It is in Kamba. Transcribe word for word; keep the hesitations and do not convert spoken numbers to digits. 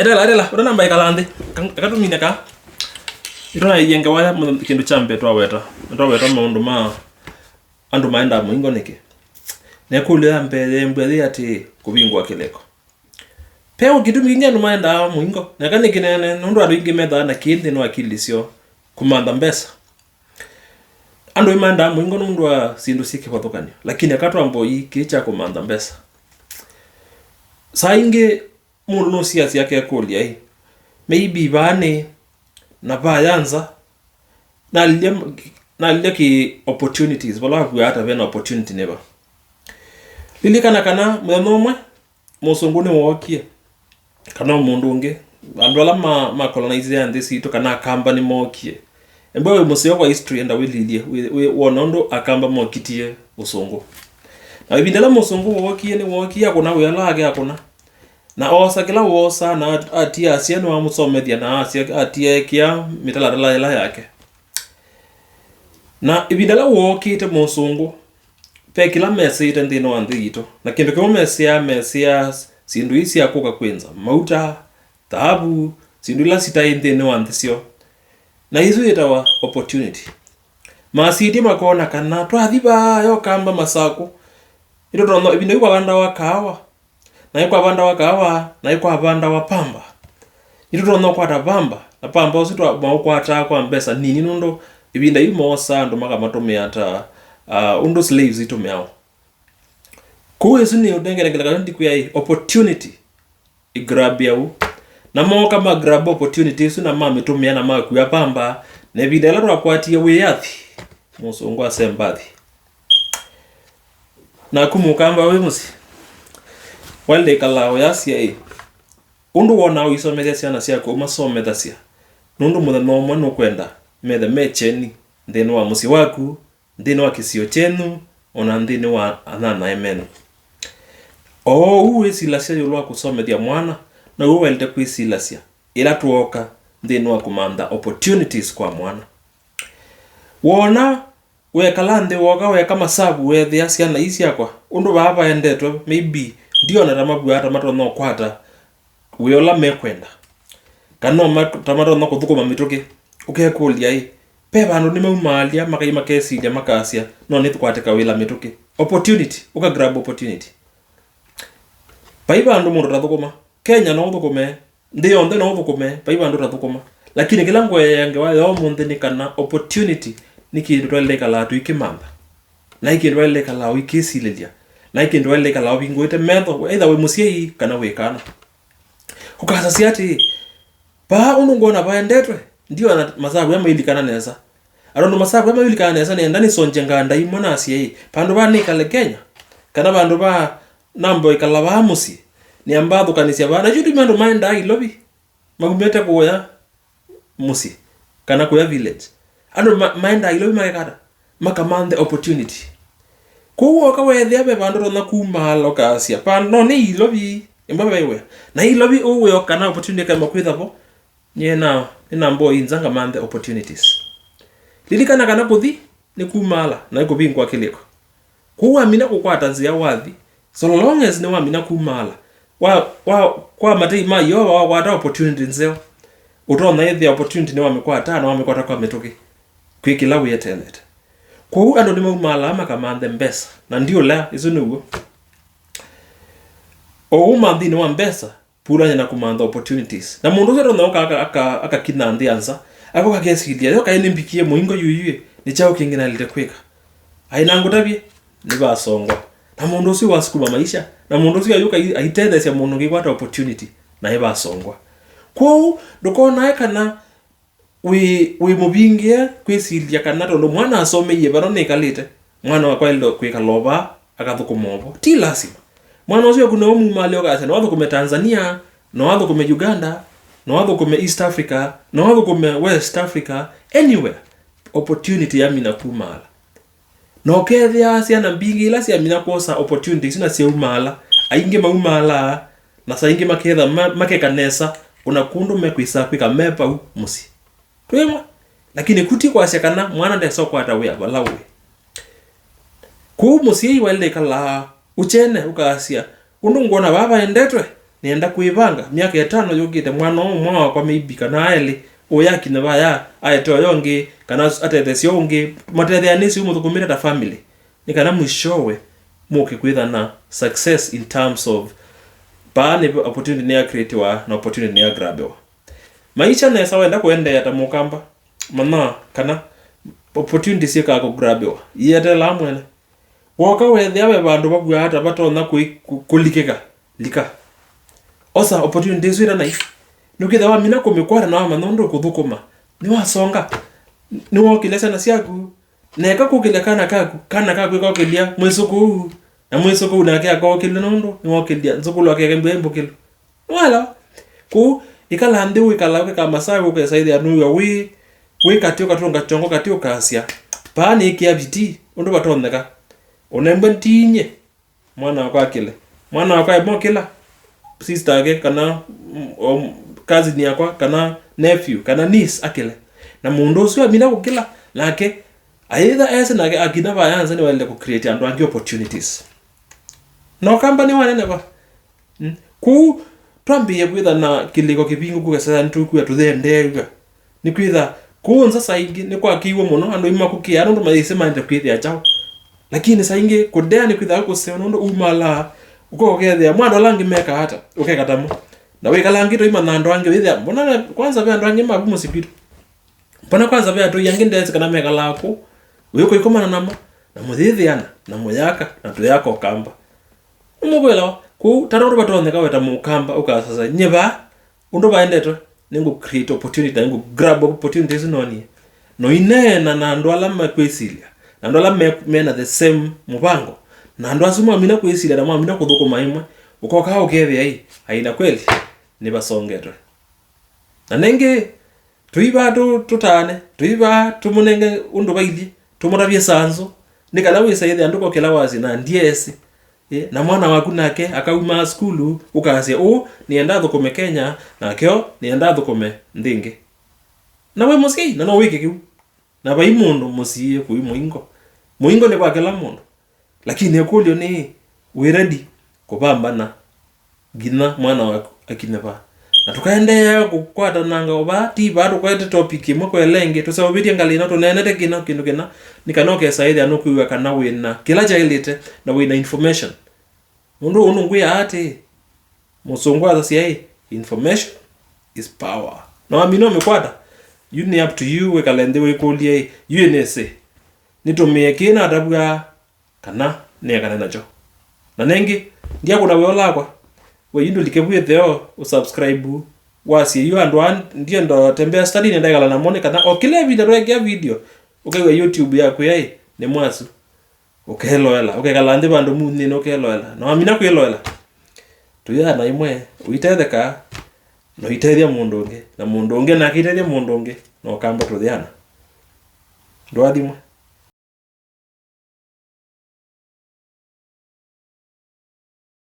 Etela, etela, ũtanamba ĩkala nthĩ. Ka-, eka tũmine ka. Nĩtũnaĩie ngewa ya mũth-, kĩndũ kya mbee twaweta. Twaweta maũndũ ma andũ maendaa mũingo nĩkĩ. Na ĩkũlyo ya mbee yeembwa yĩ atĩĩ, kũvingũa kĩlĩko. Ve kĩtumi kĩngĩ andũ maendaa mũingo. Na eka nĩ kĩnene, nũndũ andũ aingĩ methaa na kĩĩ nthĩnĩ wa akili syoo, kũmantha mbesa. Andũ nĩmaendaa mũingo nũndũ wa syĩndũ syĩ kĩvathũkany'o, lakini eka twambe ũi kĩĩ kya kũmantha mbesa. Saa ingĩ mũndũ nũsiasya akekũlya-ĩ, maybe vaa nĩ na vaya nza, nalilye, nalilye kĩ opportunities, vala vakuaa ta vena opportunity nĩ va? Lilikana kana mũthenya ũmwe mũsũngũ nĩwookie, kana o mũndũ ũngĩ, andũ ala ma, ma colonizea nthĩ sitũ, kana akamba nĩmookie. Embwa wĩ mũseo kwa history, enda wĩlilye, wĩ, wĩ, wona ũndũ akamba mokitie ũsũngũ. Na ĩvinda ĩla mũsũngũ wookie, nĩwookie akũna wĩa ũla wake akũna. Na oosa kĩla woosaa, na at-, atia asya nĩwamũsomethya, na asya, atia ekĩa mĩtalatala ĩla yake. Na ĩvinda ĩla wookĩte mũsũngũ, ve kĩla mesĩĩte nthĩnĩ wa nthĩ yitũ. Na kĩndũ kĩmwe mesĩaa, mesĩaa syĩndũ ii sya kũka kwĩnza, mauta, thaavu, syĩndũ ila sitaĩ nthĩnĩ wa nthĩ syoo. Na isu yĩtawa opportunity. Masitye makona kana twathi vaa yo kamba Masakũ, nĩtũtonya, ĩvinda yu kwavandawa kaawa, naĩ kwavandawa kaawa, naĩ kwavandawa pamba. Nĩtũtonya ũkwata pamba, na pamba ũsu twa-, maũkwataa kwa mbesa nini, nũndũ ĩvinda yu moosaa andũ makamatũmĩa ta, ah, ũndũ slaves itũmĩawa. Kũu ĩsu nĩ ũnengelengeleka ndikwĩa ĩ, opportunity ĩ grab ya ũu. Na mooka ma grab opportunity ĩsu na mamĩtũmĩa na makua pamba, na ĩvinda ĩla twakwatie wĩyathi, mũsũngũ asemba athi. Naku mũkamba wĩ mũsyĩ, waĩle ĩkalaa ũyasya ĩ, ũndũ wonaa ũisomethya syana syaku ũmasomethasya, nũndũ mũthenya ũmwe nũkwenda methe me kyeni nthĩnĩ wa mũsyĩ waku, nthĩnĩ wa kĩsio kyenyu, o na nthĩnĩ wa anyanyae menyu. O ũu wĩsilasya ĩũlũ wa kũsomethya mwana, now'o waĩlĩte kwĩsilasya ĩla twooka nthĩnĩ wa kũmantha opportunities kwa mwana. Wona wekala nthĩ wooka weka masavu, weethĩa syana ii syakwa, ũndũ vaa vaendetwe, maybe ndiona ta mavw'aa ta matonya ũkwata wĩa ũla mekwenda, kana no mat-, ta matonya kũthũkũma mĩtũkĩ. Ũkekũlya-ĩ, ve vandũ nĩmaumaalya makai makesilya makasya, no nĩtũkwate kawĩla mĩtũkĩ. Opportunity, ũka grab opportunity. Vai vandũ mũndũ ũtathũkũma. Kenya no ũthũkũme, nthĩ yonthe no ũthũkũme, vai vandũ ũtathũkũma. Lakini kĩla ngũeea ngewa ya ũmũnthĩ nĩ kana opportunity nĩ kĩndũ twaĩle ĩkalaa tũikĩmantha. Na ĩ kĩndũ waĩle ĩkalaa ũikĩsilĩlya. Na ĩ kĩndũ waĩle ĩkalaa ũvingũĩte metho, either wĩ mũsyai kana wĩ kana. Ũkasasya atĩĩ, vaa ũndũ ngwona vaendetwe, ndiona masavu aya mailikana nesa. Andũ masavu aya mailikana nesa, nĩenda nĩsongye nganda imwe nasye ĩ, vandũ vaa nĩkale Kenya, kana vandũ vaa nambe ĩkala vaa mũsyĩ, nĩamba athũkanĩsya vaa. Na kyu tumi andũ maendaa Ilovi, maumĩte kũya mũsyĩ, kana kũya village. Andũ ma-, maendaa Ilovi makekata, makamanthe opportunity. Kwoou woka weethĩa ve vandũ ũtonya kumaala ũkasya, vandũ no nĩ Ilovi, ĩmba ve wĩa. Na Ilovi ũu wĩo kana opportunity ĩkaema kwĩtha vo, nyie na, nĩnamba ũinza ngamanthe opportunities. Lilikana kana kũthi nĩ kumaala, na nĩ kũvingũa kĩlĩko. Kwoou wamina kũkwata nzĩa wathi, so long as nĩwamina kumaala, wa, wa, kwa matei ma Yeova wakwata opportunity nzeo, ũtonya ĩthĩa opportunity nĩwamĩkwata na wamĩkwata kwa mĩtũkĩ, kwĩ kĩla wĩeteelete. Kwoou andũ nĩmaumaalaa makamanthe mbesa, na ndiũlea, ĩsu nĩw'o. O ũu ma nthĩnĩ wa mbesa, pulany'a na kũmantha opportunities. Na mũndũ ũsu atonya ũka aka, aka, akakina nthĩ ya nza, akoka akesilya, yo kaĩ nĩmbikie mũingo yuyu-ĩ, nĩ kyaũ kĩngĩ naĩlĩte kwĩka? Aĩ na ngũtavye, nĩvasongwa. Na mũndũ ũsu wasukuma maisha, na mũndũ ũsu ayũka ai-, aitetheesya mũndũ ũngĩ kwata opportunity, na ĩvasongwa. Kwoou, ndũkonae kana wĩ, wĩ mũvingĩe kwĩsilya kana tondũ mwana asomeie vano nĩkalĩte, mwana wakwa aĩle kwĩkala o vaa akathũkũma o vo. Ti lasima. Mwana ũsu waku no ũmumaalya ũkasya, no athũkũme Tanzania, no athũkũme Uganda, no athũkũme East Africa, no athũkũme West Africa, anywhere. Opportunity yamina kumaala. Na ũkethĩaa syana mbingĩ ila syamina kwosa opportunity isu na syaumaala, aingĩ maumaalaa, na saa ingĩ maketha ma-, makeka nesa, o na kũndũ mekwĩsaa kwĩka me vau mũsyĩ. Twĩmwe, lakini ku ti kwasya kana mwana ndesa ũkwata wĩa vala ũĩ. Kwoou mũsyai waĩle ĩkalaa ũkyene, ũkasya, ũndũ ngwona vaa vaendetwe, nĩenda kwĩvanga, myaka ĩtano yũkĩte, mwana ũmwe wakwa maybe, kana elĩ, ũya akinya vaya, aete ũya ũngĩ, kana atetheesye ũngĩ, mũtetheanĩsye mũthũkũmĩte ta family. Nĩ kana mwishowe mũke kwĩtha na success in terms of, paa nĩ opportunity nĩ ya creatiwa na opportunity nĩ ya grabiwa. Maisha nesa wenda kũendeea ta mũkamba, manya kana opportunity syĩkaa kũgrabiwa, iyeteelaa mwene. Woka weethĩa ve vandũ vavw'aa ta vatonya kũi-, kũ-, kũlikĩka, lika. Osa opportunity ĩsu ĩtanai. Nũkĩtha wamina kũmĩkwata na wamanya ũndũ ũkũthũkũma. Nĩwasonga. Nĩwookĩlya syana syaku. Neka kũkĩlya kana kaku, kana kaku ĩkokĩlya mwĩsũkũu, na mwĩsũkũu nake akookĩlya nũndũ nĩwookĩlya nzũkũlũ akekembĩa mbũkĩlũ. Nĩwalewa? Kũu, ĩkala nthĩ wĩkala ũkeka masaa ũkesa ĩthĩa nũĩwa wĩ, wĩ katĩ ũkatũnga kyongo katĩ ũkasya, paa nĩkĩa vitii ũndũ vatonyeka. Ũnembwe ntinye. Mwana wakwa akĩle. Mwana wakwa emokĩla. Sister ake, kana, mm, um, cousin yakwa, kana nephew, kana niece akĩle. Na mũndũ ũsu amina kũkĩla, nake ayĩtha ese nake akina vaya nza nĩwaĩle kũ create andũ angĩ opportunities. Na ũkamba nĩ wanene va. Mm. Kũu twambĩĩe kwĩtha na kĩlĩko kĩvingũku kesaya nĩtũkwĩa tũthendeew'a. Nĩkwĩtha kũũ nza saa ingĩ nĩkwakĩiwe mũno, andũ nĩmakũkĩaa nũndũ mayĩsĩ maendete kwĩthĩa kyaũ. Lakini saa ingĩ kũdea nĩkwĩtha kũseo nũndũ umalaa, ũkoka ũkethĩa mwa andũ ala angĩ mekaa ata, ũkeka tamo. Na wĩkalaa ngĩ tũimanya andũ angĩ, wĩthĩa, mbona kwanza ve andũ angĩ mavu mũsyĩ kwitũ? Mbona kwanza ve atũi angĩ ndesĩ kana mekalaa kũũ? Wĩũka ikomana namo, na mũyĩthĩana, na mũyaka, na tũyaka ũkamba. Nĩmũkwĩlawa? Kũu, tata ũndũ vatonyeka weta mũkamba, ũkasasa, nye vaa, ũndũ vaendetwe, nĩngũ create opportunity, na nĩngũ grab opportunity ĩsu nonie. Na ũineena na andũ ala mekwĩsilya, na andũ ala me, mena the same mũvango, na andũ asu mwamina kwĩsilya na mwamina kũthũkũma ĩmwe, ũkokaa ũkethĩa ĩ, aina kweli, nĩvasongetwe. Na nengĩ, tũivaa tũ-, tũtaane, tũivaa tũmũnenge ũndũ vailyĩ, tũmũtavye sanzũ, nĩ kana wĩsa ĩthĩa ndũkokĩla wasye na ndyeesĩ. Ĩ, na mwana waku nake akaumaa sukulu, ũkasya, "Ũũ nĩenda athũkũme Kenya, nake o nĩenda athũkũme nthĩ ĩngĩ." Na wĩ mũsyai, na no wĩke kĩu. Na vai mũndũ mũsiĩĩe kũi mũingo. Mũingo nĩ kwa kĩla mũndũ. Lakini ĩkũlyo nĩ, wĩ ready kũvambana nginya mwana waku akinye vaa? Na tũkaendeea kũkwatananga o vaa, ti vaa tũkwete topic ĩmwe kwa ĩla ĩngĩ, tũseũvĩtye ngalĩ ĩno, tũneenete kĩna kĩndũ kĩna, nĩ kana ũkesa ĩthĩa nũkwĩw'a kana wĩna kĩla kyaĩlĩte na wĩna information. Nũndũ ũndũ ngwĩaa atĩĩ, mũsũngũ asasya ĩ, "Information is power." Na wamina ũmĩkwata, yu nĩ up to you wĩkale nthĩ wĩkũlye ĩ, "Yu ĩ nĩsĩ, nĩtũmĩe kĩĩ natavw'a kana nĩekane nakyo?" Na nengĩ, ndyakũna wĩolakwa, we yu ndũlike vu ĩtheo, ũsubscribe, wasye yu andũ aa ndienda tembea study nenda ĩkala namo nĩ kana o kĩla ĩvinda twaekea video, ũkew'a YouTube yaku yaĩ nĩ mwasu. Ũkeloela, ũkekala nthĩ vandũ munthĩnĩ ũkeloela. Na wamina kwĩloela, tũyana ĩmwe, ũitetheka, na ũitethya mũndũ ũngĩ, na mũndũ ũngĩ nake aitethya mũndũ ũngĩ, na ũkamba tũyana. Ndũathimwe.